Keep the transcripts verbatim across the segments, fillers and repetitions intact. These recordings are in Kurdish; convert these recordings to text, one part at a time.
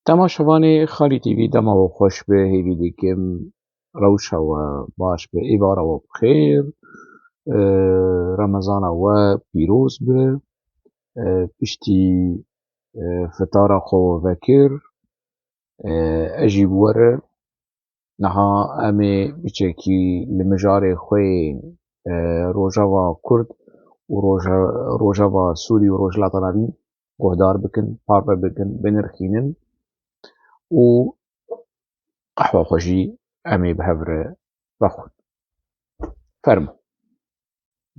Temaşevanê Xalî T V, dema we xweş be, hêvî dikim rewşa we baş be, êvara we bi xêr, e, Remezana we pîroz be, e, piştî, e, fitara xwe we vekir, e, ez jî bi we re. Niha em ê piçekî li mijarê xwe yê, e, Rojava Kurd û Roja-, Rojava Sûrî û Rojhilata Navîn guhdar bikin, parve bikin, binirxînin û qehwa xwe jî em ê bi hev re vexwin. Fermo.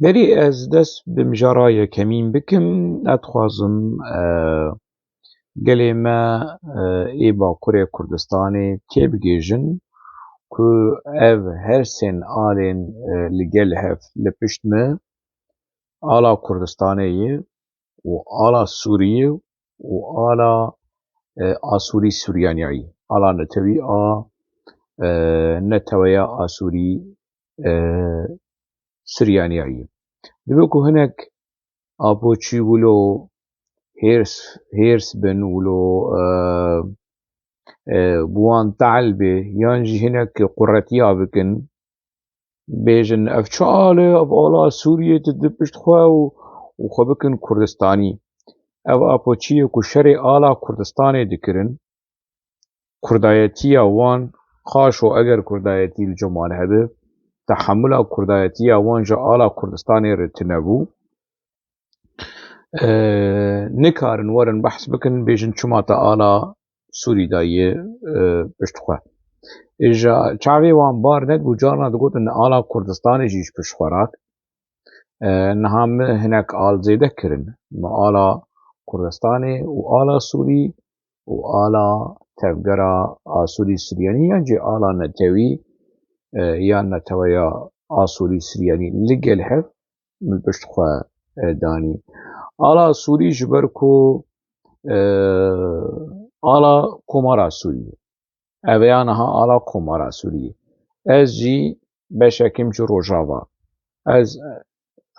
Berî ez dest bi mijara yekemîn bikim, ez dixwazim, e, gelê me, e, ê Bakurê Kurdistanê têbigêjin ku ev her sên alên, e, li gel hev li pişt me, ala Kurdistanê ye û ala Sûriyê û ala, e, Asûrî Suryaniyayî, ala netewî a, e, neteweya Asûrî, e, Suryaniyayî. Dibe ku hinek apoçî wilo hêrs, hêrs bin, wilo, e, e, bi wan tehl bê, yan jî hinek quretiya bikin, bêjin, ev çi al e, ev ala Sûriyê didin pişt xwe û, û xwe bikin Kurdistanî. Ev apoçiyê ku şerê ala Kurdistanê dikirin, kurdayetiya wan, xaşo eger kurdayetî li cem wan hebe, tehemula kurdayetiya wan ji ala Kurdistanê re tune bû. E, nikarin werin behs bikin, bêjin çima te ala Sûrî daye, e, pişt xwe. Îja çavê wan bar nedibû, carna digotin ala Kurdistanê jî ji pişt xwe rak. E, niha min hinek al zêde kirin. Min ala Kurdistanê û ala Sûrî û ala tevgera Asûrî Suryanî yan jî ala netewî, e, yan neteweya Asûrî Suryanî li gel hev min pişt xwe, e, danî. Ala Sûrî ji ber ku, e, ala Komara Sûrî ye. Ev ya niha ala Komara Sûrî ye. Ez jî beşekim ji Rojava. Ez, e,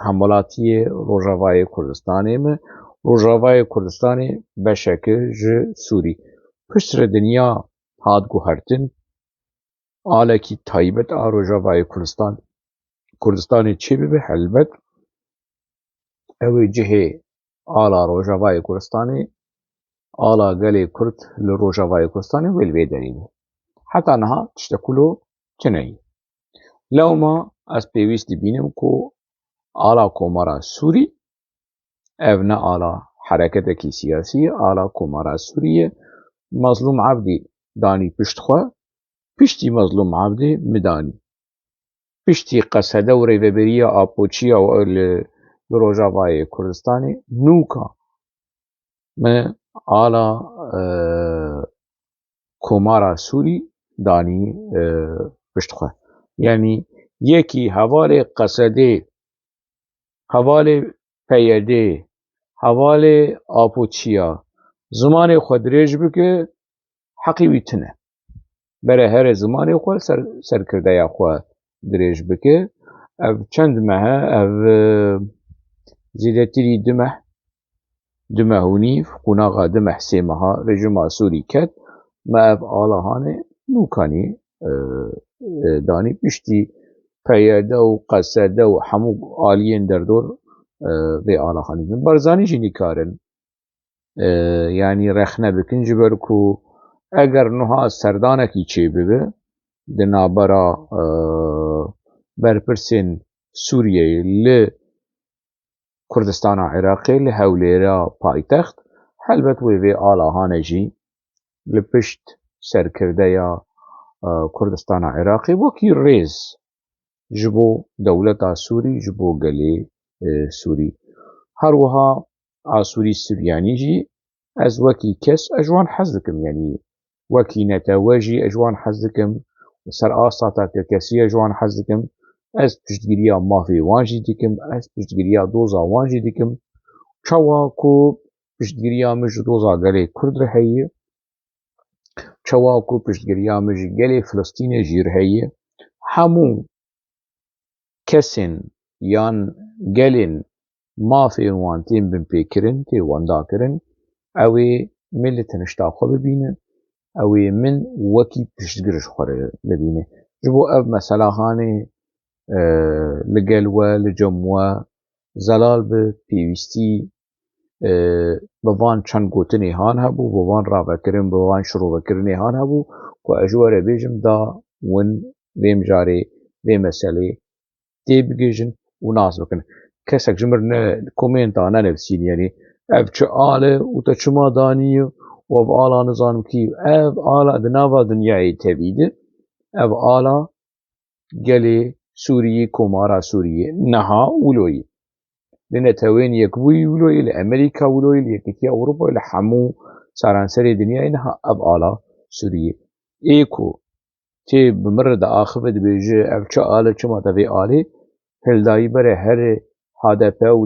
hemwelatiyê Rojavayê Kurdistanê me. Rojavayê Kurdistanê beşeke ji Sûrî. Piştre dinya hat guhertin, alekî taybet a Rojavayê Kurdistan, Kurdistanê çêbibe, helbet ew ê cihê ala Rojavayê Kurdistanê, ala gelê Kurd li Rojavayê Kurdistanê wê li vê derê be. Heta niha tiştek wilo tune ye. Lewma ez pêwîst dibînim ku ala Komara Sûrî, ev ne ala hereketekî siyasî ye, ala Komara Sûrî ye. Mazlûm Evdî danî pişt xwe, piştî Mazlûm Evdî min danî. Piştî qesede û rêveberiya Apoçiya û li, li Rojavayê Kurdistanê nûka min ala, e, Komara Sûrî danî, e, pişt xwe. Yanî yekî hevalê qesedê, hevalê P Y D, hevalê Apoçiya zimanê xwe dirêj bike, heqî wî tune. Bere here zimanê xwe ser, serkirdeya xwe dirêj bike. Ev çend meh e, ev, e, zêdetirî du meh, du meh û nîv, qonaxa du meh, sê meha rejîma Sûrî ket. Me ev ala hanê nûkanî, e, e, danî piştî P Y D û qesede û hemû aliyên derdor, e, vê ala hanî bin. Barzanî jî nikarin, e, yanî rexne bikin, ji ber ku eger nuha serdanekî çêbibe di navbera, e, berpirsên Sûriyeyê li Kurdistana Iraqê, li Hewlêra paytext, helbet wê vê ala hane jî li pişt serkirdeya, e, Kurdistana Iraqê wekî rêz ji bo dewleta Sûrî, ji bo gelê, e, Sûrî. Her wiha Asûrî Suryanî jî ez wekî kes, ez ji wan hez dikim, yanî wekî netewe jî ez ji wan hez dikim, ser asta takekesî ez ji wan hez dikim, ez piştgiriya mafê wan jî dikim, ez piştgiriya doza wan jî dikim. Çawa ku piştgiriya min ji doza gelê Kurd re heye, çawa ku piştgiriya min ji gelê Filistînê jî re heye, hemû kesên yan gelên mafên wan tên binpêkirin, tê wendakirin, ew ê min li tenişta xwe bibînin, ew ê min wekî piştgir ji xwe re bibîne. Ji bo ev mesela hanê, e, li gel we, li cem we zelal bi, pêwîstî, e, bi van çend gotinê han hebû, bi van ravekirin, bi van şirovekirinê han hebû, ku ez ji we re bêjim da win vê mijarê, vê meselê têbigihîjin û nas bikin. Kesek ji mir ne komenta nenivîsîn, yanî ev çi al e û te çima danî û ev ala nizanim kî, ev ala di nava dinyayê tevî de, ev ala gelê Sûriyê, Komara Sûriyê, niha wilo ye. Li Netewên Yekbûyî wilo ye, li Amerîka wilo ye, li Yekîtiya Ewropa, li hemû seranserê dinyayê niha ev ala Sûriyê. Ê ku tê bi min re diaxive, dibêje, ev çi al e, çima te vê alê hildayî, bere here H D P û,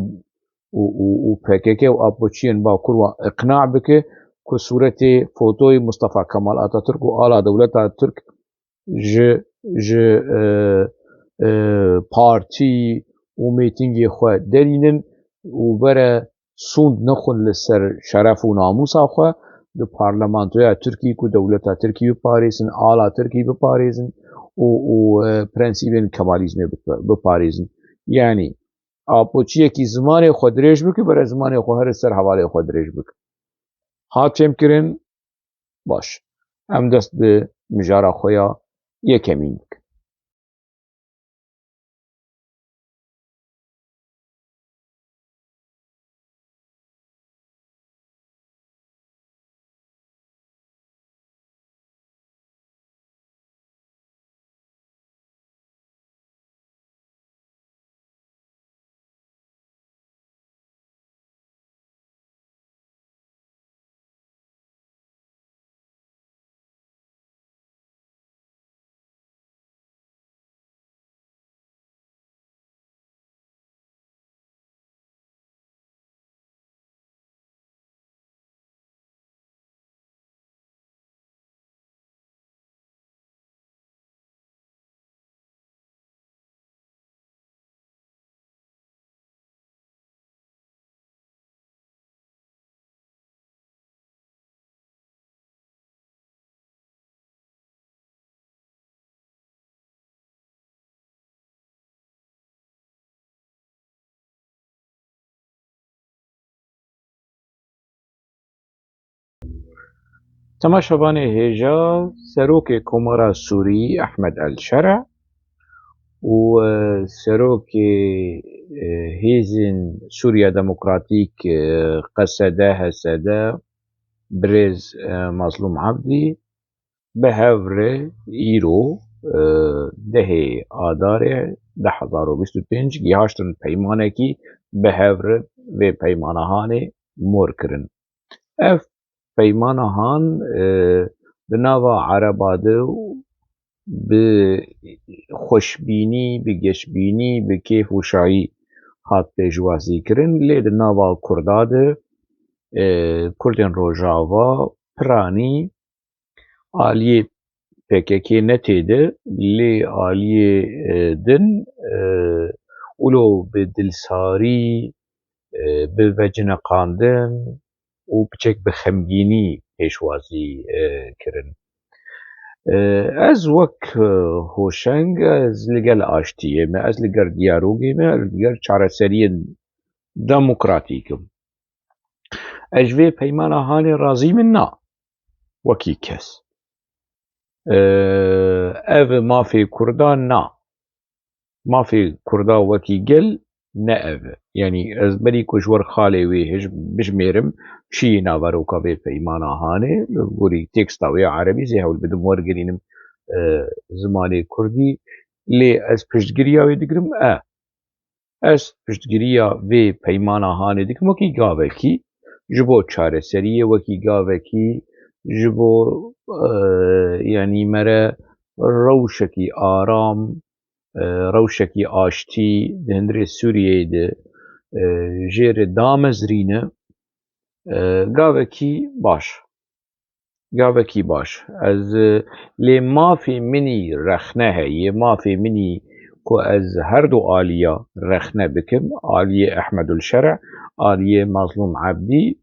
û, û, û P K K û Apoçiyên Bakur wan iqna bike ku sûretê, fotoyê Mustafa Kemal Atatürk û ala dewleta Tirk ji, ji, e, e, partî û mêtingê xwe derînin û bere sûnd nexwin li ser şeref û namûsa xwe, di parlamentoya Tirkî ku dewleta Tirkî biparêzin, ala Tirkî biparêzin û, û, e, prensîbên Kemalîzmê bipa-, biparêzin. Yanî, Apoçiyekî zimanê xwe dirêj bike, bere zimanê xwe here ser hevalê xwe dirêj bike. Hat çêmkirin, baş. Em dest bi mijara xwe ya yekemîn bikin. Temaşevanê hêja, Serokê Komara Sûrî Ehmed El Şer'a û, e, Serokê, e, Hêzên Sûriya Demokratîk, e, Q S D, H S D, Birêz, e, Mazlûm Ebdî, bi hev re îro, e, dehê Adarê du hezar û bîst û pênc gihaştin peymanekî bi hev re, vê peymana hanê mor kirin. Ev peymana han, e, di nava Ereba de bi xweşbînî, bi geşbînî, bi kêf û şahî hat pêşwazî kirin, lê di nava Kurda de, e, Kurdên Rojava piranî aliyê P K K ne tê de, lê aliyê, e, din, e, wilo bi dilsarî, e, bi veciniqandin û piçek bi xemgînî pêşwazî, e, kirin. E, ez wek, e, Hoşeng, ez li gel aştiyê me, ez li gel diyalogê me, ez li gel çareseriyên demokratîk im. Ez ji vê peymana hanê razî min na, wekî kes. Ee, ev mafê Kurdan na. Mafê Kurda wekî gel ne ev e. Yanî ez berî ku ji wer xalê wê hij-, bijmêrim, çiyê naveroka vê peymana hanê, li gorî teksta wê ya erebî zê hewl bidim wergerînim, e, zimanê kurdî. Lê ez piştgiriya wê digirim, e, Ez piştgiriya vê peymana hanê dikim wekî gavekî, ji bo çareseriyê, wekî gavekî ji bo, e, yanî mere rewşekî aram, e, rewşekî aştî di hundirê Sûriyeyê de, e, jê re damezrîne, e, gavekî baş. Gavekî baş. Ez, e, lê mafê min î rexne heye, mafê min î ku ez her du aliya rexne bikim, aliyê Ehmedul Şer'a, aliyê Mazlûm Ebdî,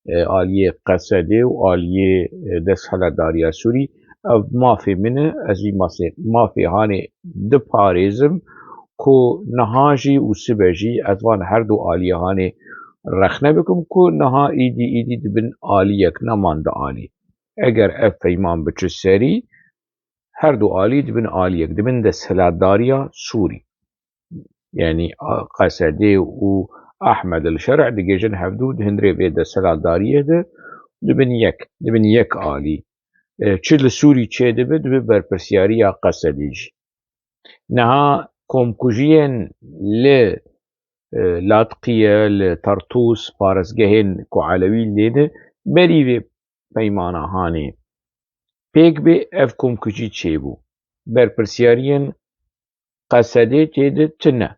e, aliyê Qesedê û aliyê, e, desthilatdariya Sûrî. Ev mafê min e, ez vî masê, mafê hanê diparêzim ku niha jî û sibe jî ez van her du aliyê hanê rexne bikim ku niha îdî, îdî dibin aliyek, neman du alî. Eger ev peyman biçi serî, her du alî dibin aliyek, dibin desthilatdariya Sûrî. Yanî, a, Qesedê û Ahmed el Şerh digêjin hevdû di hundirê vê desthilatdariyê de dibin yek, dibin yek alî. E, çi li Sûrî çêdibe, dibe berpirsiyariya Qesedê jî. Niha komkujiyên li, e, Latqiye, li Tartûs, parêzgehên ku Elewî lê ne, berî vê peymana hanê pêk bê, ev komkujî çêbû. Berpirsiyariyên Qesedê tê de tune.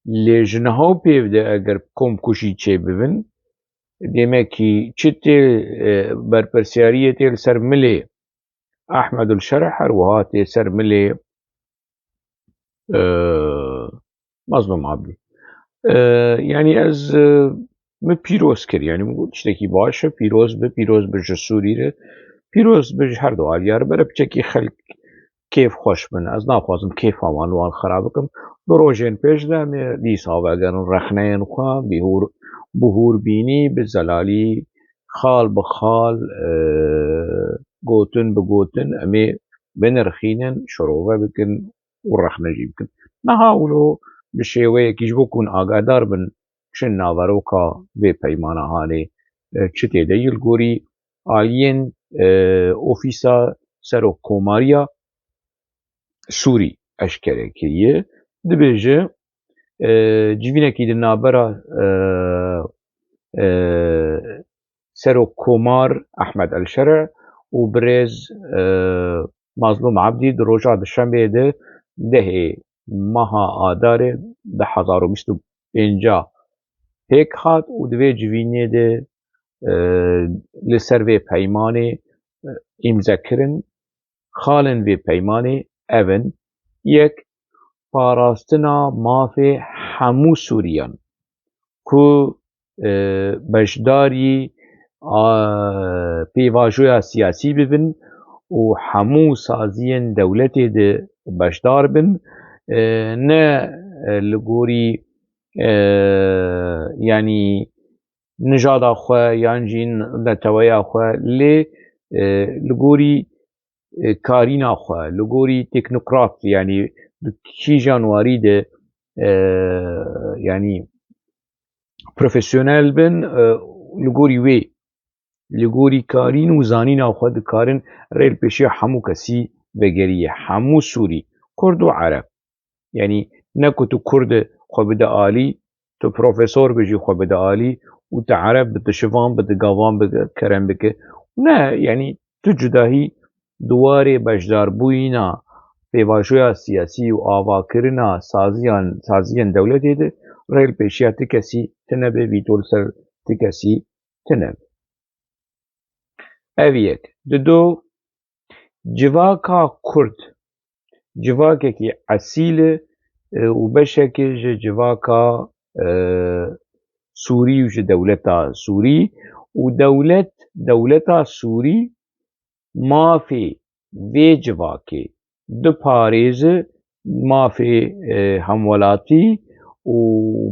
Lê ji niha û pêv de eger komkujî çêbibin, demekî çi tê, e, berpirsiyariyê tê li ser milê Ahmed el Şerh, her wiha tê ser milê, e, Mazlûm Abdî. E, yanî ez, e, min pîroz kir, yanî min got, tiştekî baş e, pîroz bi, pîroz bi ji Sûrî re, pîroz bi ji her du aliya re, bere piçekî xelk kêf xweş bin. Ez naxwazim kêfa wan wan xera bikim. Du rojên pêş de em ê dîsa vegerin rexneyên xwe, bihûr, bihûr bînî, bi zelalî, xal bi xal, e, gotin bi gotin, em ê binirxînin, şirove bikin û rexne jî bikin. Niha wilo bi şêweyekî ji bo ku hûn agahdar bin, çi naveroka vê peymana hanê, e, çi tê de yî li gorî aliyên, e, ofîsa serokkomariya Sûrî eşkere kiriye. Dibêje, e, civînekî di navbera, e, e, serokkomar Ahmed El Şerh û birêz, e, Mazlûm Abdî di roja duşemê de dehê meha Adarê du hezar û bîst û pênc pêk hat û di vê civînê de, e, li ser vê peymanê, e, îmze kirin. Xalên vê peymanê ev in: yek, parastina mafê hemû Sûriyan ku, e, beşdarî, a, pêvajoya siyasî bibin û hemû saziyên dewletê de beşdar bin, e, ne, e, li gorî, e, yanî nijada xwe yan jî neteweya xwe, lê, e, li gorî, e, karîna xwe, li gorî teknokrat, yanî di kîjan warî de, e, yanî profesyonel bin, e, li gorî wê, li gorî karîn û zanîna xwe dikarin rê li pêşiya hemû kesî vegeriye, hemû Sûrî, Kurd û Ereb. Yanî ne ku tu Kurd e xwe bide alî, tu profesor be jî xwe bide alî û tu Ereb be, tu şivan be, tu gavan be, kerem bike. Ne, yanî tu cudahî di warê beşdarbûyîna pêvajoya siyasî û avakirina saziyan, saziyên dewletê de rê li pêşiya ti kesî tune be, vîto li ser ti kesî tune be. Ev yek. Dido, civaka Kurd civakekî esîl e, e, û beşekê ji civaka, e, Sûrî û ji dewleta Sûrî û dewlet, dewleta Sûrî mafê vê civakê diparêze, mafê, e, hemwelatî û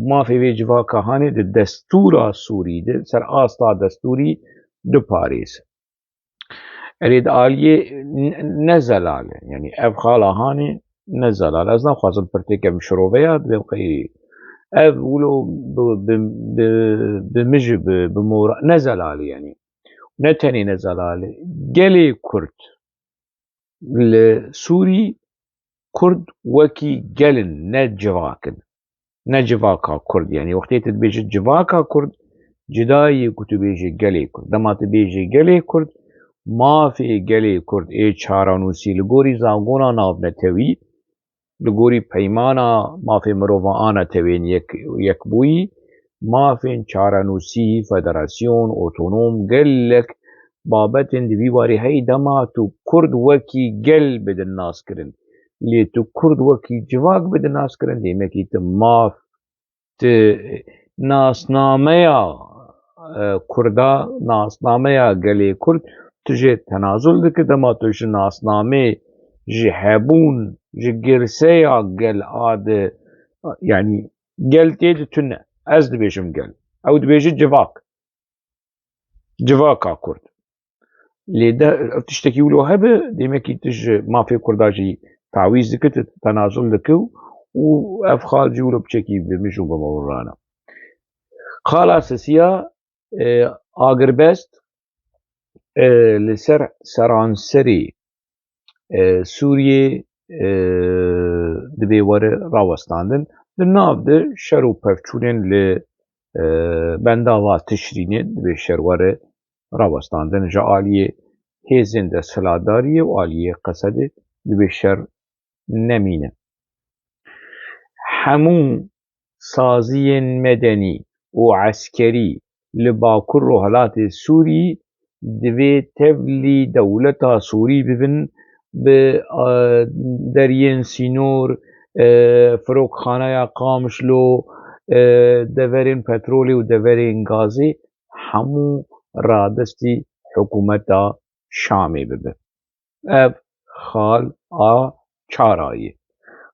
mafê vê civaka hanê di destûra Sûrî de, ser asta destûrî diparêze. Erê di aliyê n-, ne zelal e. Yanî ev xala hanê ne zelal e. Ez naxwazim pirtêke min şirove ya, divê qey ev wilo bi, bi, bi, bi min jî bi, bi mora ne zelal e yanî. Ne tenê ne zelal e. Gelê Kurd li Sûrî, Kurd wekî gel in, ne civak in. Ne civaka Kurd. Yanî wextê tu dibêjî civaka Kurd, cida ye ku tu bêjî gelê Kurd. Dema tu bêjî gelê Kurd, mafê gelê Kurd ê çarenûsî li gorî zagona navnetewî, li gorî peymana mafê mirovan a netewên yek, yekbûyî, mafên çarenûsî, federasyon, otonom, gelek babetên di vî warî heyî. Dema tu Kurd wekî gel bidin naskirin, lê tu Kurd wekî civak bidin naskirin, demekî tu maf, tu nasnameya e, Kurda, nasnameya gelê Kurd, tu jê tenazul dike, dema tu ji nasnamê, ji hebûn, ji girseya gel a di, yanî gel tê di tune. Ez dibêjim gel. Ew dibêje civak. Civaka Kurd. Lê de ev tiştekî wilo hebe, demekî tu ji mafê Kurda jî tawîz dike, tu tenazul dike û ev xal jî wilo piçekî bi mij û bi mewran e. Xala sisiya, e, agirbest, e, li ser seranserê, e, Sûriyê, e, dibê were rawestandin. Di nav de şer û pevçûnên li, e, bendava Tişrînê dibê şer were rawestandin. Ji aliyê hêzên desthilatdariyê û aliyê Qesedê dibê şer nemîne. Hemû saziyên medenî û eskerî li Bakur Rojhilatê Sûrî divê tevlî dewleta Sûrî bibin, bi, e, deriyên sînor, e, firokxaneya Qamişlo, e, deverên petrolê û deverên gazê hemû radestî hikûmeta Şamê bibe. Ev xal a çara ye.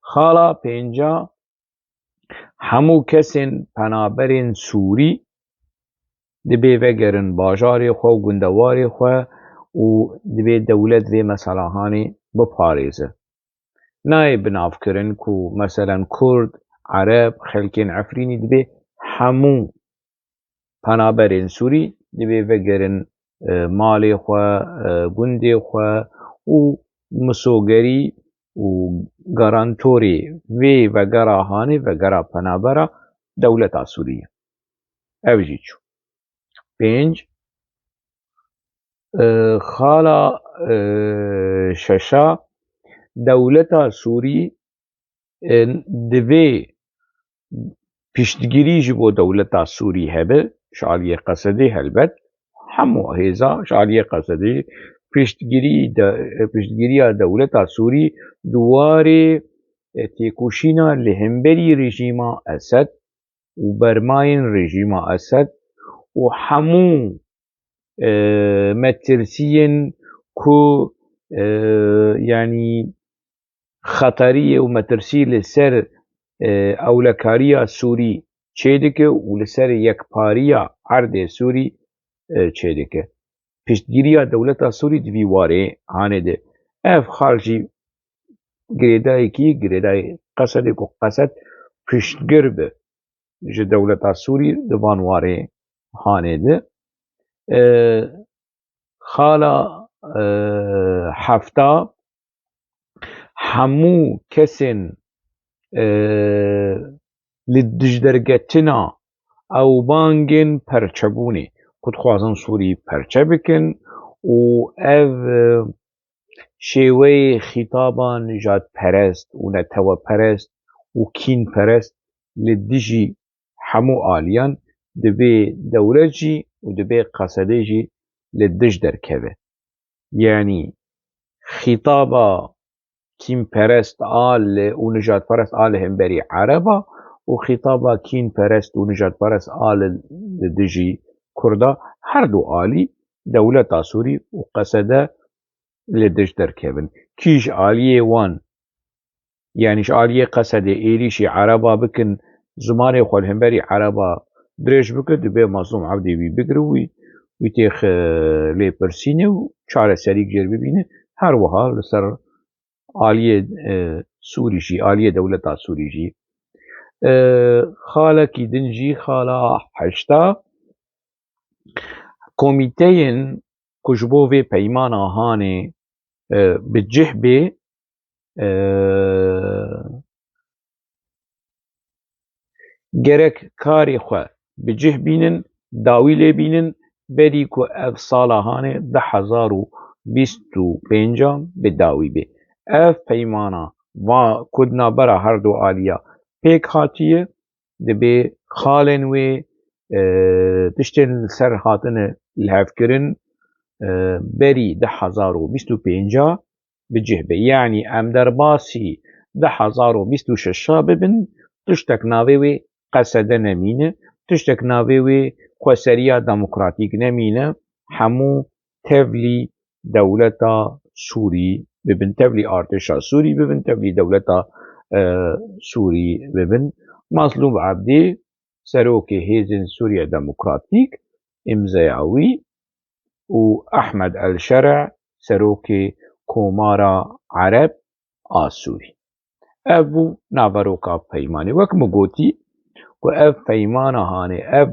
Xala pênca, hemû kesên penaberên Sûrî dibê vegerin bajarê xwe û gundewarê xwe û dibê dewlet vê meselahanê biparêze. Nayê binavkirin ku meselen Kurd, Ereb, xelkên Efrînî dibê hemû penaberên Sûrî dibê vegerin, e, malê xwe, e, gundê xwe û misogerî û garantorê vê vegera hanê vegera penabera dewleta Sûrî ye. Ev jî çû. Pênc, e, xala, e, şeşa, dewleta Sûrî, e, divê piştgirî ji bo dewleta Sûrî hebe, ji aliyê Qesedê helbet, hemû hêza ji aliyê Qesedê piştgirî de, piştgiriya dewleta Sûrî di warê, e, têkoşîna li hemberî rejîma Esed û bermayên rejîma Esed û hemû, e, metirsiyên ku, e, yanî xeteriyê û metirsî li ser, e, ewlekariya Sûrî çêdike û li ser yekpariya erdê Sûrî, e, çêdike. Piştgiriya dewleta Sûrî di vî warê hanê de. Ev xal jî girêdayekî, girêdayê Qesedê ku Qesed piştgir bi ji dewleta Sûrî di van warê hanê de. E, xala, e, hefta, hemû kesên, e, li dijderketina ew bangên perçebûnê ku dixwazin Sûrî perçe bikin û ev, e, şêweyê xîtaba nijadperest û neteweperest û kînperest li dijî hemû aliyan, divê dewlet jî û divê Qesedê jî li dij derkeve. Yanî xîtaba kînperest a li û nijadperest a li hemberî Ereba û xîtaba kînperest û nijadperest a li, li dijî Kurda, her du alî dewleta Sûrî û Qesede li dij derkevin. Kî ji aliyê wan, yanî ji aliyê Qesedê êrîşî Ereba bikin, zimanê xwe li hemberî Ereba dirêj bikin, divê Mazlûm Ebdî wî bigire, wî, wî têx, e, lêpirsîne û çareserî jêr bibîne. Her wiha li ser aliyê, e, Sûrî jî, aliyê dewleta Sûrî jî. E, xalekî din jî, xala heşta, komîteyên ku ji bo vê peymana hanê, e, bi cih bê, e, gerek karê xwe bi cih bînin, dawî lê bînin, berî ku ev sala hanê du hezar û bîst û pênc bi dawî bê. Ev peymana va ku di navbera her du aliya pêk hatiye, dibê xalên wê, e, tiştên li ser hatine lihevkirin, e, berî du hezar û bîst û pênc bi cih be. Yanî em derbasî du hezar û bîst û şeş bibin, tiştek navê wê Qesede nemîne, tiştek navê wê xweseriya demokratîk nemîne, hemû tevlî dewleta Sûrî bibin, tevlî artêşa Sûrî bibin, tevlî dewleta, e, Sûrî bibin. Mazlûm Ebdî, serokê Hêzên Sûriye Demokratîk, îmzeya wî û Ehmed El Şere, serokê Komara Ereb a Sûrî. Ev bû naveroka peymanê. Wek min gotî ku ev peymana hanê, ev,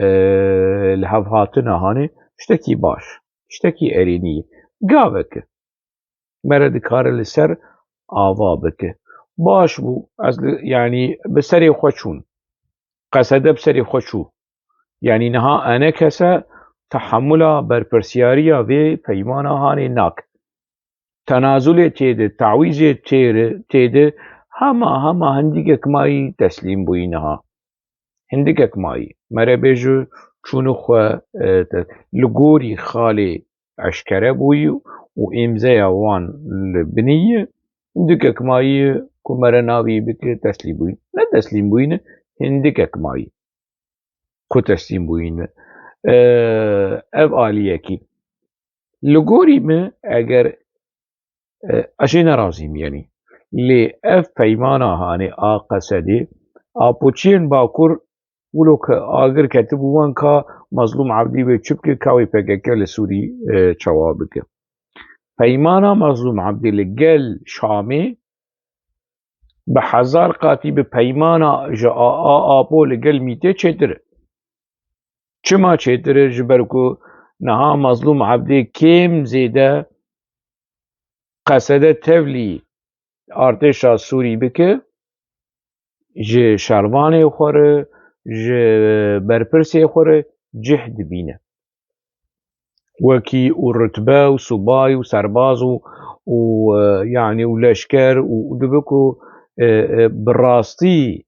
e, li hev hatina hanê, tiştekî baş, tiştekî erênî ye. Gavek e. Me re dikare li ser ava bike. Baş bû, ez li, yanî bi serê xwe çûn. Qesede bi serê xwe çû. Yanî niha enekese tehemula berpirsiyariya vê peymana hanê nake. Tenazulê tê de, tawîzê tê de, tê de, hema, hema hindikek mayî teslîm bûyî niha. Hindikek mayî. Me re bêje çûnû xwe, e, te-, li gorî xalê eşkere bûyî û îmzeya wan li binî ye. Hindikek mayî ku me re navî bike teslîm bûyî. Ne teslîm bûyî ne, hindikek mayî ku teslîm bûyî ne. E, ev aliyekî. Li gorî min eger, e, ez jê nerazîm, yanî. Lê ev peymana hanê a Qesedê, Apoçiyên Bakur wilo ke agir ketibû wan ka Mazlûm Ebdî wê çi bike, ka wê P K K li Sûrî, e, çawa bike. Peymana Mazlûm Ebdî li gel Şamê bi hezar qatî bi peymana ji A A Apo li gel Mîtê çêtir e. Çima çêtir e? Ji ber ku niha Mazlûm Ebdî kêm zêde qesede tevlî artêşa Sûrî bike, ji şervanê xwe re, ji berpirsê xwe re cih dibîne. Wekî û rutbe û subay û serbaz û, û, e, yanî û leşker û, û dibe ku, e, e, bi rastî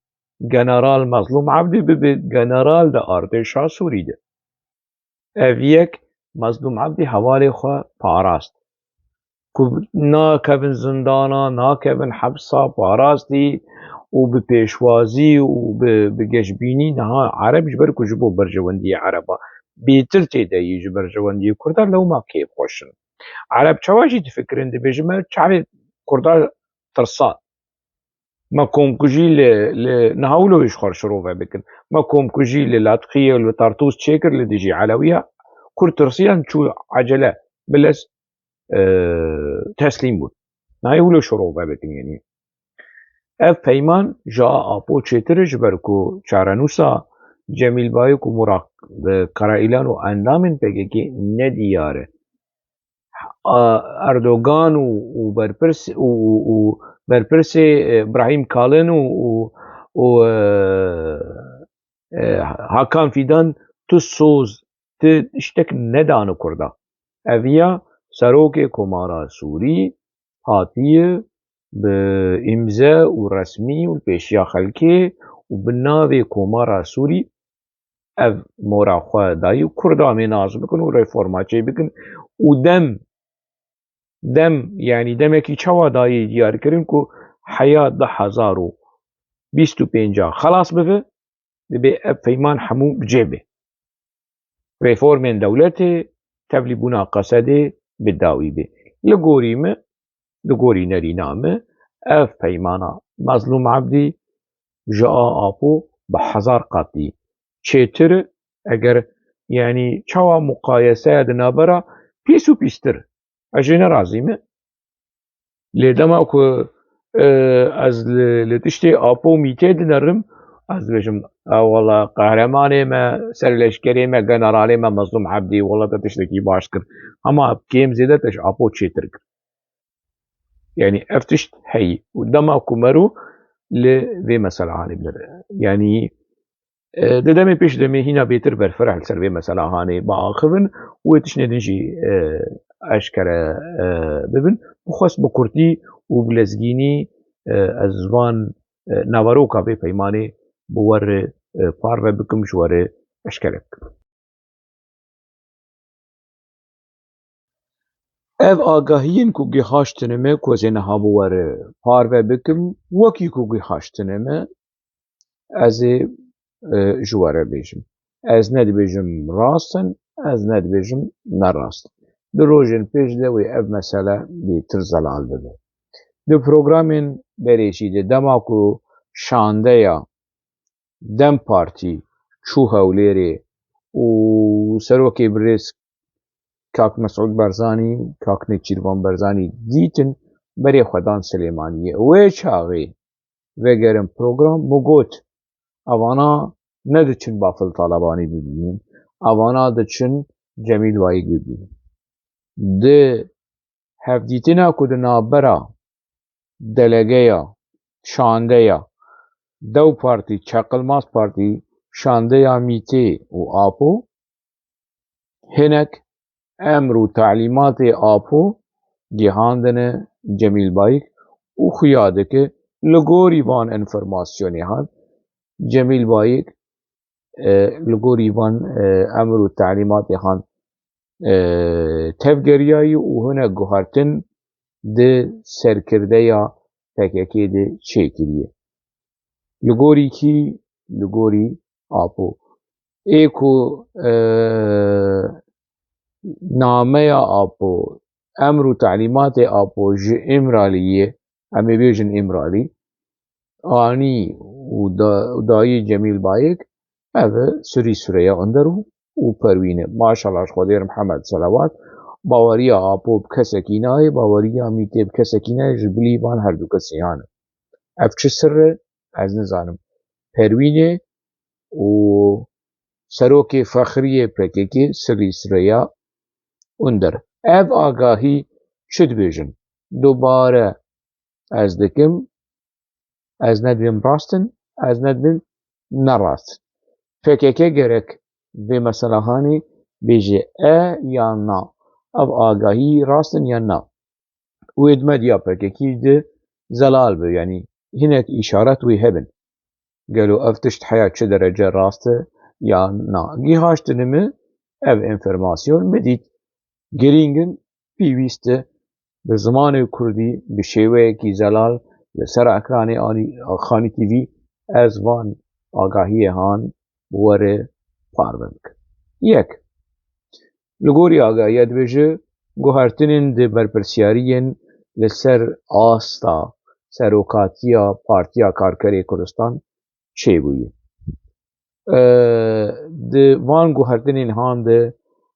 General Mazlûm Ebdî bibe general di artêşa Sûrî de. Ev yek Mazlûm Ebdî hevalê xwe parast. Ku nakevin zindana, nakevin hepsa, parastî û bi pêşwazî û bi, bi geşbînî niha Ereb ji ber ku ji bo berjewendiyê Ereba bêtir tê de yî ji berjewendiyê Kurda lewma kêfxweş in. Ereb çawa jî difikirin, dibêjin me çavê Kurda tirsa. Me komkujî li, li niha wilo ji xwe re şirove bikin. Me komkujî li Latqiyê û li Tartûs çêkir li dijî Elewiya. Kurd tirsiyan çû ecele, bilez, e, teslîm bûn. Nayê wilo şirove bikin, yanî. Ev peyman ji a Apo çêtir e, ji ber ku çarenûsa Cemîl Bayik û Murad, e, Karaîlan û endamên P K K nediyar e. A, Erdogan û, û berpirs-, û, û, û berpirsê, e, Brahîm Kalin û, û, û, e, e, Hakan Fîdan tu soz, tu tiştek nedane Kurda. Eviya serokê Komara Sûrî hatiye bi îmze û resmî û pêşiya xelkê û bi navê Komara Sûrî ev mora xwe dayî û Kurda em ê nas bikin û reforma çê bikin û dem, dem, yanî demekî çawa dayî diyarkirin ku heya du hezar û bîst û pênc xelas bibe, dibê ev peyman hemû bi cê be. Reformên dewletê, tevlîbûna Qesedê bi dawî be. Li gorî me, li gorî nerîna me, ev peymana Mazlûm Ebdî ji a Apo bi hezar qatî çêtir e, eger, yanî, çawa muqayeseya di navbera pîs û pîstir. Ez jê nerazî me. Lê dema ku, e, ez li, li tiştê Apo Mîtê dinerim, ez dibêjim, "A, wela qehremanê me, serleşkerê me, generalê me Mazlûm Ebdî, wela te tiştekî baş kir." Hema kêm zêde te ji Apo çêtir kir. Yanî ev tişt heyî. Û dema ku mero li vê mesela hanê binere. Yanî, e, di demê pêş demê hîna bêtir berfireh li ser vê mesela hanê biaxivin û wê tiştê din jî, e, eşkere, e, bibin. Bixwest bi kurtî û bi lezgînî, e, ez van, e, naveroka vê peymanê bi we re, e, parve bikim, ji we re eşkere bikim. Ev agahiyên ku gihaştine me, ku ez ê niha bi we re parve bikim, wekî ku gihaştine me, ez ê e, ji we re bêjim. Ez ne dibêjim rast in, ez ne dibêjim ne rast. Di rojên pêş de wê ev mesele bêtir zelal bibe. Di programên berê jî de dema ku şandeya DEM Partî çû Hewlêrê û serokê birêz kak Mesûd Barzanî, kak Nêçîrvan Barzanî dîtin berê xwe dan Silêmaniyê. Wê çaxê vegerin program, min got, evana ne diçin Bafil Talebanî bibînin, evana diçin Cemîl Bayik bibînin. Di hevdîtina ku di navbera delegeya, şandeya, DEW Partî, Çaqilmaz Partî, şandeya MÎTê û APO, hinek emr û talîmatê APO gihandine Cemîl Bayik û xuya dike li gorî van enformasyonê han Cemîl Bayik, e, li gorî van, e, emr û talîmatê han, e, tevgeriyayî û hinek guhertin di serkirdeya P K K de çêkiriye. Li gorî kî? Li gorî APO. Ê ku, e, nameya APO, emr û talîmatê APO ji Îmraliyê, em ê bêjin Îmralî, anî û da-, û dayî Cemîl Bayik, ev e Surî Sureya Under û, û Perwîne. Maşallah ji Xwedê re Mihemed Selawat. Baweriya APO bi kesekî nayê, baweriya MÎTê bi kesekî nayê, ji bilî van her du kesî hane. Ev çi sirr e? Ez nizanim. Perwînê û serokê fexriyê P K K, Surî Sureya Under. Ev agahî çi dibêjin? Dubare ez dikim, ez nedibim rast in, ez nedibim ne rast. P K K gerek vê meselehanê bêje e yan na. Ev agahî rast in yan na. Wê di medya P K K de zelal be, yanî hinek îşaret wê hebin. Gelo ev tişt heya çi derece rast e yan na? Gihaştine min ev enformasyon, min dît girîng in, pêwîst e bi zimanê kurdî bi şêweyekî zelal li ser ekranê anî Xanî T V ez van agahiyê han were parve bikim. Yek, li gorî agahiya dibêje, guhertinên di berpirsiyariyên li ser asta serokatiya Partiya Karkerê Kurdistan çêbûye. E, di van guhertinên han de,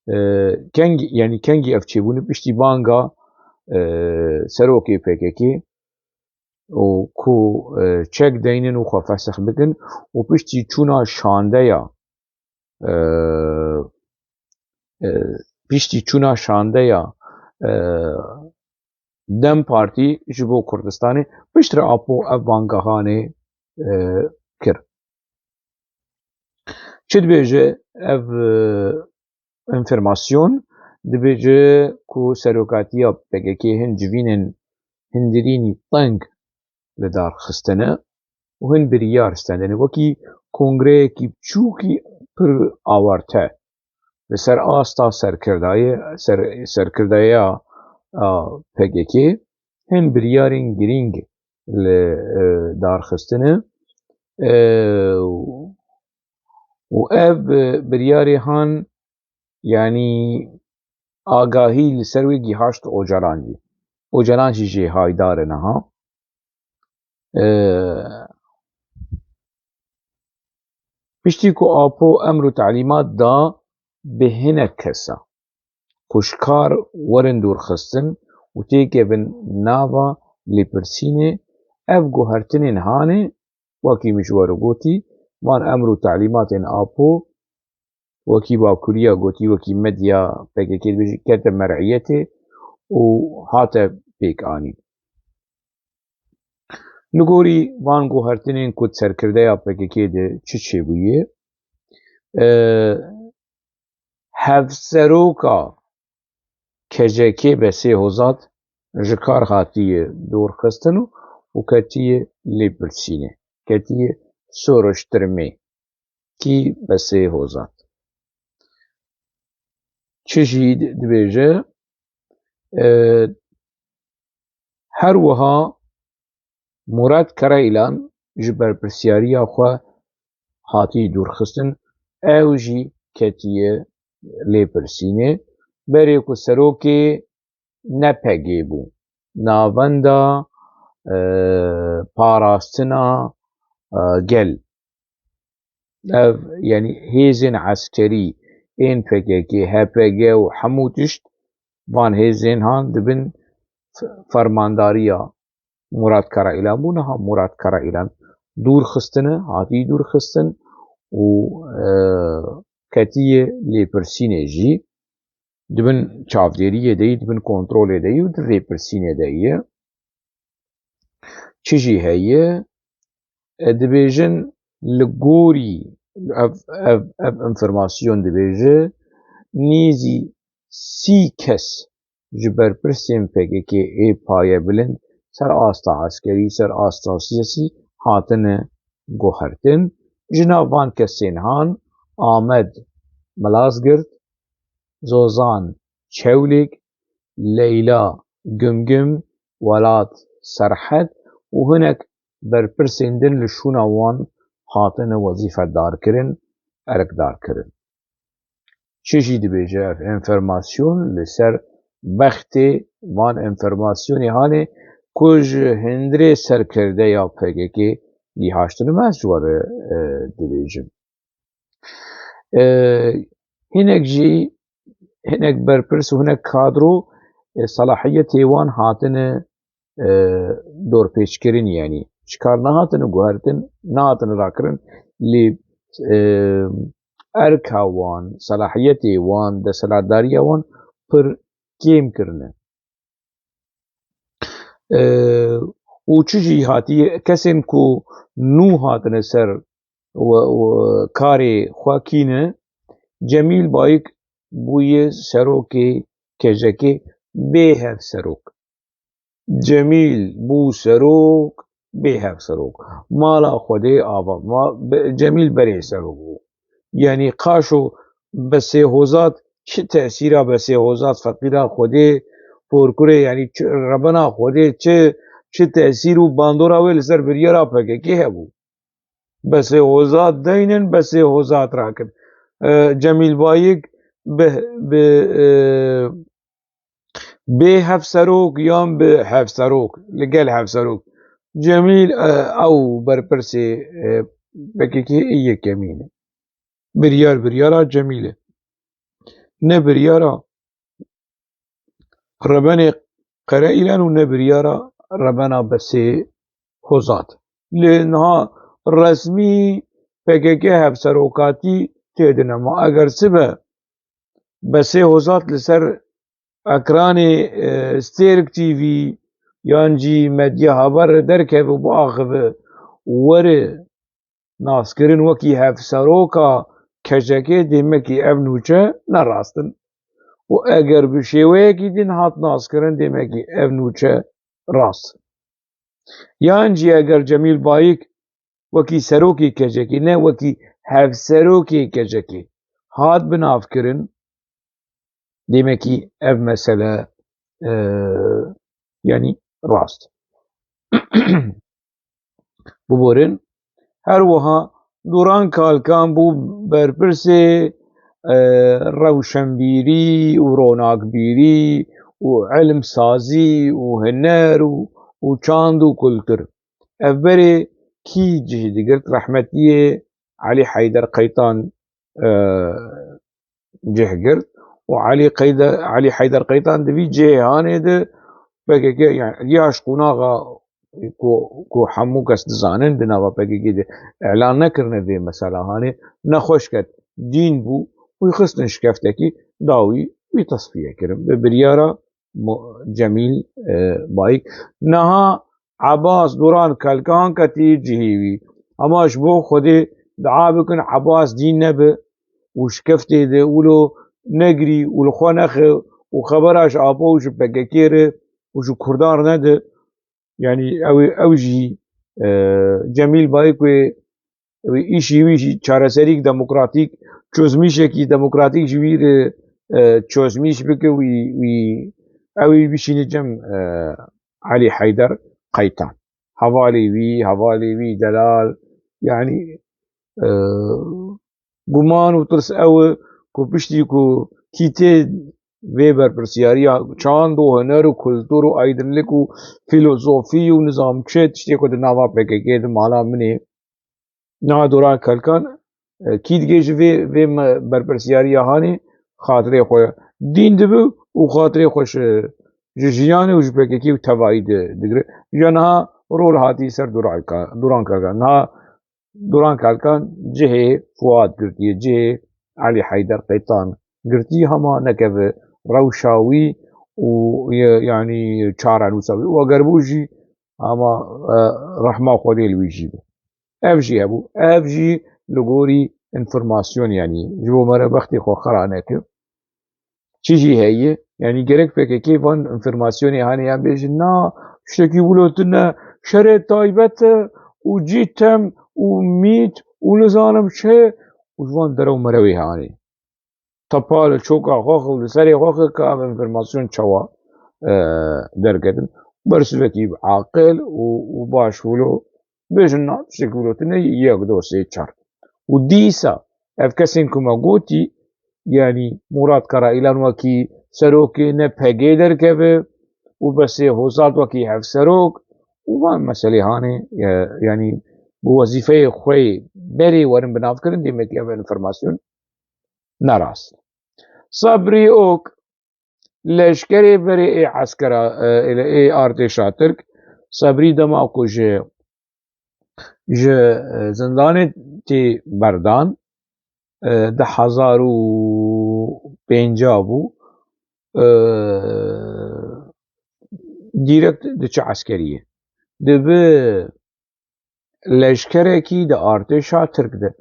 e, kengî, yanî kengî ev çêbûne piştî banga, e, serokê P K K û ku, e, çek deynin û xwe fesix bikin û piştî çûna şandeya, e, e, piştî çûna şandeya, e, DEM Partî ji bo Kurdistanê, piştre APO ev bangehanê, e, kir. Çi dibêje ev, e, enformasyon? Dibêje ku serokatiya P K K hin civînên hindirînî teng li dar xistine û hin biryar stendine. Wekî kongreyekî biçûkî pir awarte li ser asta serkirdayê, ser-, serkirdayeya, a, P K K hin biryarên girîng li, e, dar xistine. E, û ev, e, biryarê han, yanî agahî li ser wê gihaşt Ocalan jî. Ocalan jî jê haydar e niha. E, piştî ku APO emr û telîmat da bi hinek kesa ku ji kar werin dûrxistin û têkevin nava lêpirsînê, ev guhertinên hanê, wekî min ji we re gotî, van emr û telîmatên APO, wekî Bakuriya gotî, wekî medya P K K dibêjî, kete mer'iyetê û hate pêkanîn. Li gorî van guhertinên ku di serkirdeya P K K de çi çêbûye, e, hevseroka K C K Besê Hozat ji kar hatiye dûrxistin û, û ketiye lêpirsînê, ketiye soruştirmê. Kî Besê Hozat. Çi jî dibêje, e, her wiha Murat Karayilan ji berpirsiyariya xwe hatî dûrxistin, ew jî ketiye lêpirsînê. Berê ku serokê ne P G bû, Navenda, e, Parastina, e, Gel. Ev, yanî hêzên eskerî ên P K K, H P G û hemû tişt van hêzên han dibin f-, fermandariya Murat Karaîlan bû. Niha Murat Karaîlan dûr xistine, hatî dûr xistin û, e, ketiye lêpirsînê jî. Di bin çavdêriyê de yî, di bin kontrolê de yî û di lêpirsînê de yî. Çi jî heye, e, dibêjin li gorî ev, ev, ev înformasyon dibêje, nêzî sî kes ji berpirsên P K K ê payebilind ser asta eskerî, ser asta siyasî hatine guhertin. Ji nav van kesên han Amed Milazgirt, Zozan Çewlîk, Leyla Gimgim, Welat Serhed û hinek berpirsên din li şûna wan hatine wezîfedarkirin, erkdarkirin. Çi jî dibêje ev enformasyon li ser bextê van enformasyonê hanê ku ji hundirê serkirdeya P K K gîhaştin, me ez ji we re, e, dibêjim. E, hinek jî, hinek berpirs û hinek kadro, e, selahiyetê wan hatine, e, dorpêçkirin, yanî ji kar nehatine guhertin, nehatine rakirin, lê, e, erka wan, selahiyetê wan, desthilatdariya wan pir kêm kirine. E, û çi jî hatiye, kesên ku nû hatine ser we, we karê xwe kîne, Cemîl Bayik bûye serokê K J K bê hevserok. Cemîl bû serok, bê hevserok. Mala Xwedê ava, ma, be-, Cemîl berê serok bû. Yanî qaşo Besê Hozat çi tesîra Besê Hozat, feqîra Xwedê, porkurê, yanî çi, rebena Xwedê çi, çi tesîr û bandora wê li ser biryara P K K hebû? Besê Hozat deynin, Besê Hozat rakin. E, Cemîl Bayik bi, bi, e, bê hevserok yan bi hevserok, li gel hevserok. Cemîl, e, ew berpirsê, e, P K K yê yekemîn e. Biryar, biryara Cemîl e. Ne biryara Rebenê Qereîlen û ne biryara Rebena Besê Hozat. Lê niha resmî P K K hevserokatî tê de nema. Eger sibe Besê Hozat li ser ekranê, e, Stêrk T V yan jî medya haber re derkeve û biaxive û were naskirin wekî hevseroka K J K, demekî ev nûçe ne rast in. Û eger bi şêweyekî din hat naskirin, demekî ev nûçe rast in. Yan jî eger Cemîl Bayik wekî serokê K J K, ne wekî hevserokê K J K hat binavkirin, demekî ev mesele, e, yanî rast. Biborin. Her wiha Duran Kalkan bû berpirsê, e, rewşenbîrî û ronakbîrî û ilimsazî û huner û, û çand û kultur. Ev berê kî cih digirt? Rehmetiyê Elî Heyder Qeytan, e, cih girt û Elî Qeyde-, Elî Heyder Qeytan di vî cihê hanê de P K K, yani Eliyaş Qonaxa ku, ku hemû kes dizanin di nava P K K de îlan nekirine vê mesela hanê, nexweş ket, dîn bû, wî xistin şikeftekî da wî, wî tesfiye kirin. Bi biryara Mo-, Cemîl, e, Bayik. Niha Ebas Duran Kalkan ketî cihê wî. Ema ji bo Xwedê dua bikin, Ebas dîn nebe û şikeftê de wilo negirî û li xwe nexe û xebera ji Apo û ji P K K re û ji Kurdan re nede. Yanî ew, ew jî, e, Cemîl Bayik wê, wê îşî wî jî çareserîk demokratîk, çözmîşekî demokratîk ji wî re, e, çözmîş bike, wî, wî, ew ê bişîne cem, e, Elî Heyder Qeytan. Hevalê wî, hevalê wî delal, yanî E, guman û tirs ew e ku piştî ku kî tê vê berpirsiyariya çand û huner û kultur û aydinlik û filozofî û nizam çi tiştê ku di nava P K K de mala min ê. Niha Duran Kalkan, e, kî digê ji vê, vê me-, berpirsiyariya hanê xatirê xwe dîn dibe û xatirê xwe ji, ji jiyanê û ji P K K û tevayî di-, digire. Ya niha rol hatî ser Duran Ka-, Duran Kalkan. Niha Duran Kalkan cihê Fuat girtiye, cihê Elî Heyder Qeytan girtiye, hema nekeve rewşa wî û ye-, yanî çarenûsa wî. Û eger bû jî, hema, e, rehma Xwedê li wî jî be. Ev jî hebû. Ev jî li gorî înformasyon, yanî ji bo me re wextê xwe xira neke. Çi jî heye, yanî gerek P K K van înformasyonê hanê yan bêjin, na, tiştekî wilo tune, şerê taybet e û cîtem û mît û nizanim çi û ji van derew merewê hanê. Tepa li çoka xwe xwe û li serê xwe xwe ka ev înformasyon çawa, e, derketin. Bersivekî aqil û, û baş wilo bêjin, na, tiştekî wilo tune, yek, do, sê, çar. Û dîsa ev kesên ku me gotî, yanî Murat Karaîlan wekî serokê ne P G derkeve û Besê Hozat wekî hevserok û van meselê hanê, e, yanî bi wezîfeyê xwe yê berê werin binavkirin, demekî ev înformasyon ne rast. Sebrî Ok, leşkerê berê ê eskera, e, ê, ê artêşa Tirk, Sebrî dema ku ji, ji, e, zindanê tê berdan, e, du hezar û pêncî bû, e, direkt diçe eskeriyê. Dibi leşkerekî di artêşa Tirk de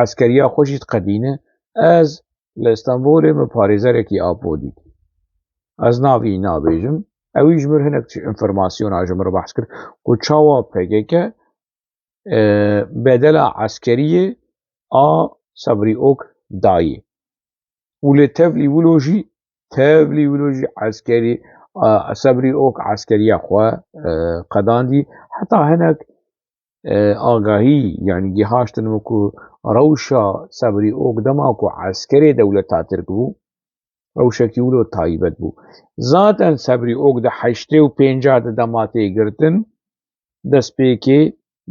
eskeriya xwe jî diqedîne. Ez li Stenbolê min parêzerekî Apo dît. Ez navî nabêjim. Ewî ji mir hinek çi înformasyona ji min re behs kir ku çawa P K K, e, bedela eskeriyê a Sebrî Ok dayê. Û lê tevlî wilo jî, tevlî wilo jî eskerî, a, Sebrî Ok eskeriya xwe, e, qedandî. Heta hinek, e, agahî, yanî gihaştin min ku rewşa Sebrî Ok dema ku eskerê dewleta Tirk bû, rewşekî wilo taybet bû. Zaten Sebrî Ok di heştê û pênca de dema tê girtin, destpêkê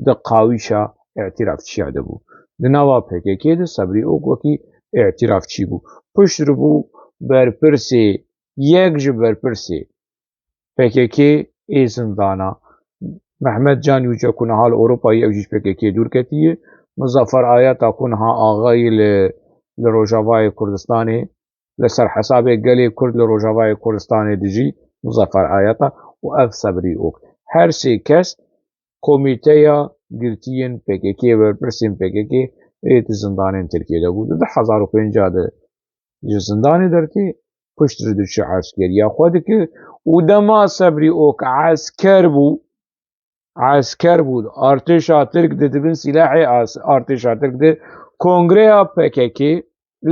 di qawîşa îtirafçiya de bû. Di nava P K K de Sebrî Ok wekî îtirafçî bû. Piştre bû berpirsê, yek ji berpirsê P K K ê zindana. Mehmet Can Yüce ku niha li Ewropayê, ew jî ji P K K dûr ketiye. Muzaffer Ayata ku niha axayî li, li Rojavayê Kurdistanê, li ser hesabê gelê Kurd li Rojavayê Kurdistanê dijî, Muzaffer Ayata û ev Sebrî Ok. Her sê kes komîteya girtiyên P K K, berpirsên P K K ê di zindanên Tirkiyê de bû. Di du hezar û pênca de ji zindanê dertî, piştre diçe eskeriya xwe dike û dema Sebrî Ok esker bû, esker bû, artêşa Tirk de, di bin sîlahê as-, artêşa Tirk de, kongreya P K K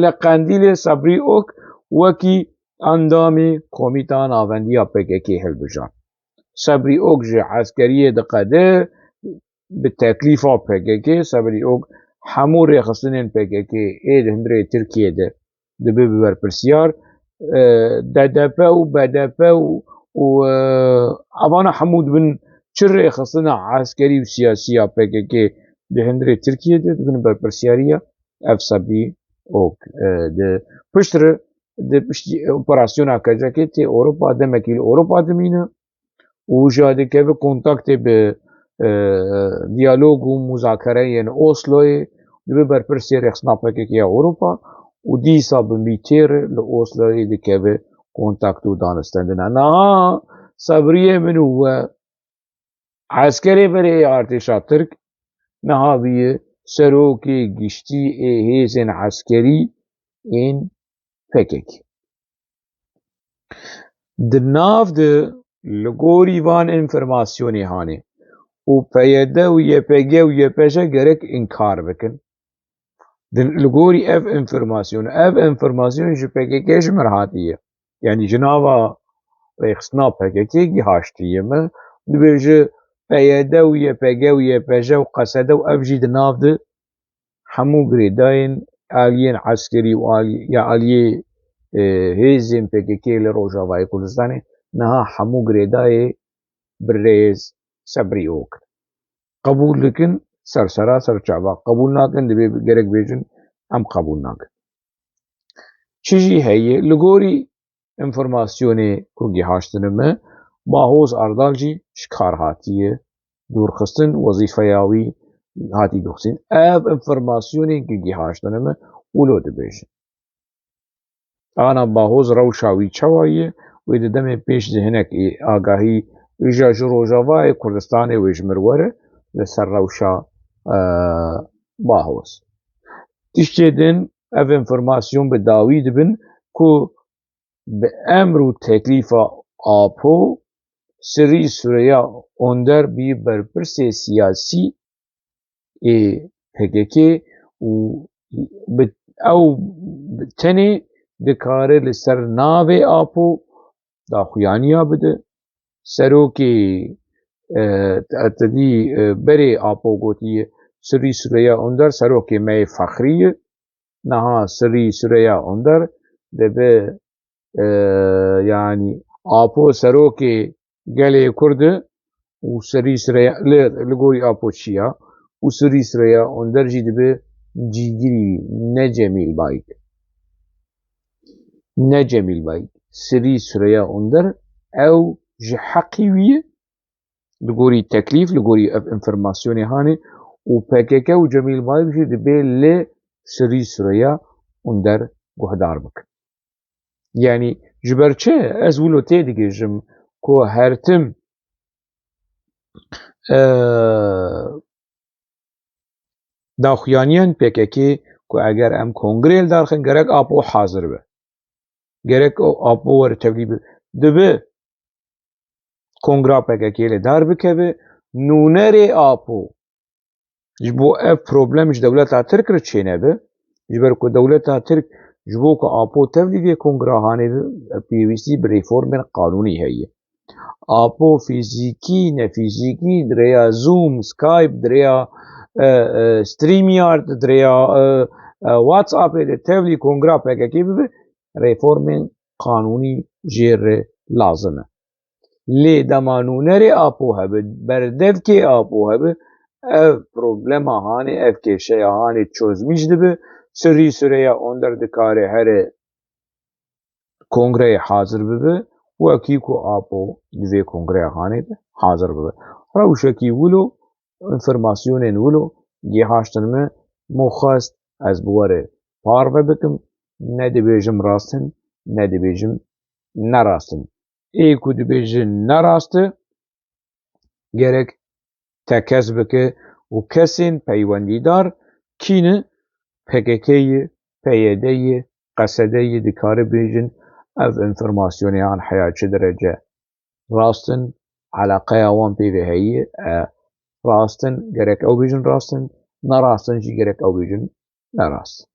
li Qendîlê Sebrî Ok wekî endamê Komîta Navendiya P K K hilbijart. Sebrî Ok ji eskeriyê diqede, bi teklîfa P K K, Sebrî Ok hemû rêxistinên P K K ê di hundirê Tirkiyê de dibe bi berpirsiyar, e, D D P û B D P û, û, e, evana hemû dibin çi rêxistina eskerî û siyasî ya P K K di hundirê Tirkiyê de dibin berpirsiyariya ev Sebrî Ok, e, de. Piştre di piştî operasyona Kecekê tê Ewropa, demekî li Ewropa dimîne û jî dikeve kontaktê bi, e, diyalog û muzakereyên Osloyê, dibe berpirsê rêxistina P K K ya Ewropa û dîsa bi mîtêr li Osloyê dikeve kontakt û danistendina. Niha Sebriyê min û we eskerê berê artêşa Tirk niha bûye serokê giştî ê hêzên eskerî ên P K K. Di nav de li gorî van înformasyonê hanê û P Y D û Y P G û Y P J gerek înkar bikin. Di, li gorî ev înformasyon, ev înformasyon ji P K K ji min re hatiye. Yanî ji nava rêxistina P K K gihaştiye min. Dibêje P Y D û Y P G û Y P J û Q S D û ev jî di nav de hemû girêdayên aliyên eskerî û alî-, ya aliyê, e, hêzên P K K li Rojavayê Kurdistanê niha hemû girêdayê bi rêz sebrî ok qebûl dikin, ser sera ser çava qebûl nakin, divê gerek bêjin em qebûl nakin. Çi jî heye, li gorî înformasyonê ku gihaştine me, Bahoz Erdal jî ji kar hatiye dûrxistin, wezîfeya wî hatî dûrxistin. Ev înformasyonên ku gihaştine me, wilo dibêjin. Ana Bahoz rewşa wî çawa ye? Wê di demê pêş de hinek ê agahî îja ji Rojavayê Kurdistanê wê ji mir were li ser rewşa, e, Bahoz. Tiştê din ev înformasyon bi dawî dibin ku bi emr û teklîfa Apo Sirî Sureya Onder bî berpirsê siyasî ê P K K û bi, ew bi tenê dikare li ser navê Apo daxuyaniya bide. Serokê, e, te dî, e, berê Apo gotiye, Sirî Sureya Onder serokê me yê fexrî ye. Niha Sirî Sureya Onder dibe, e, yanî Apo serokê gelê Kurd e û Sirî Sureya li, li gorî Apo çi ya û Sirî Sureya Onder jî dibe cîgirî wî, ne Cemîl Bayik. Ne Cemîl Bayik. Sirî Sureya Onder ew ji heqî wî ye, li gorî teklîf, li gorî ev înformasyonê hanê û P K K û Cemîl Bayik jî dibê li Sirî Sureya Onder guhdar bikin. Yanî ji ber çi ez wilo tê digihîjim ku her tim, e, daxuyaniyên P K K ku eger em kongrê li dar xin, gerek Apo hazir be. Gerek o Apo were tevlî be. Dibe kongra P K K li dar bikeve, nûnerê Apo ji bo ev problem ji dewleta Tirk re çênebe, ji ber ku dewleta Tirk ji bo ku Apo tevlî vê kongra hanê be, pêwîstî bi reformên qanûnî heye. Apo fîzîkî, nefîzîkî, di rêya Zoom, Skype, di rêya, e, e, StreamYard, di rêya, e, e, WhatsAppê de tevlî kongra P K K bibe, reformên qanûnî jê re lazim e. Lê dema nûnerê Apo hebe, berdevkê Apo hebe, ev problema hanê, ev kêşeya hanê çözmîş dibe, Sirî Sureya Onder dikare here kongreyê hazir bibe, wekî ku Apo di vê kongreya hanê de hazir bibe. Rewşekî wilo, înformasyonên wilo gihaştin me, min xwest ez bi we re parve bikim, ne dibêjim rast in, ne dibêjim ne rast in. Ê ku dibêjin ne rast e, gerek tekez bike û kesên peywendîdar kî ne, P K K ye, P Y D ye, Q S D ye, dikare bêjin ev înformasyonê an heya çi derece rast in, eleqeya wan pê ve heye, e, rast in, gerek ew bêjin rast in, ne rast in jî gerek ew bêjin ne rast.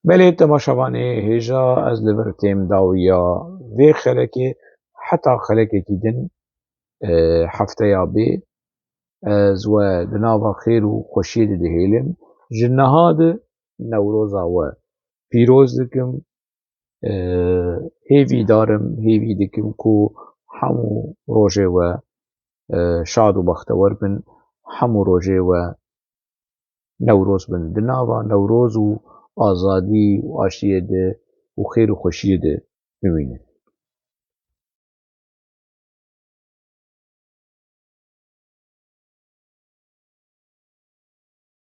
Belê temaşevanê hêja, ez li vir têm dawiya vê xelekê, heta xelekekî din, e, hefteya bê, ez we di nava xêr û xweşiyê de dihêlim. Ji niha de Newroza we pîroz dikim. E, hêvîdar im, hêvî dikim ku hemû rojê we, e, şad û bextewer bin, hemû rojê we Newroz bin. Di nava Newroz û azadî û aştiyê de û xêr û xweşiyê de bimînin.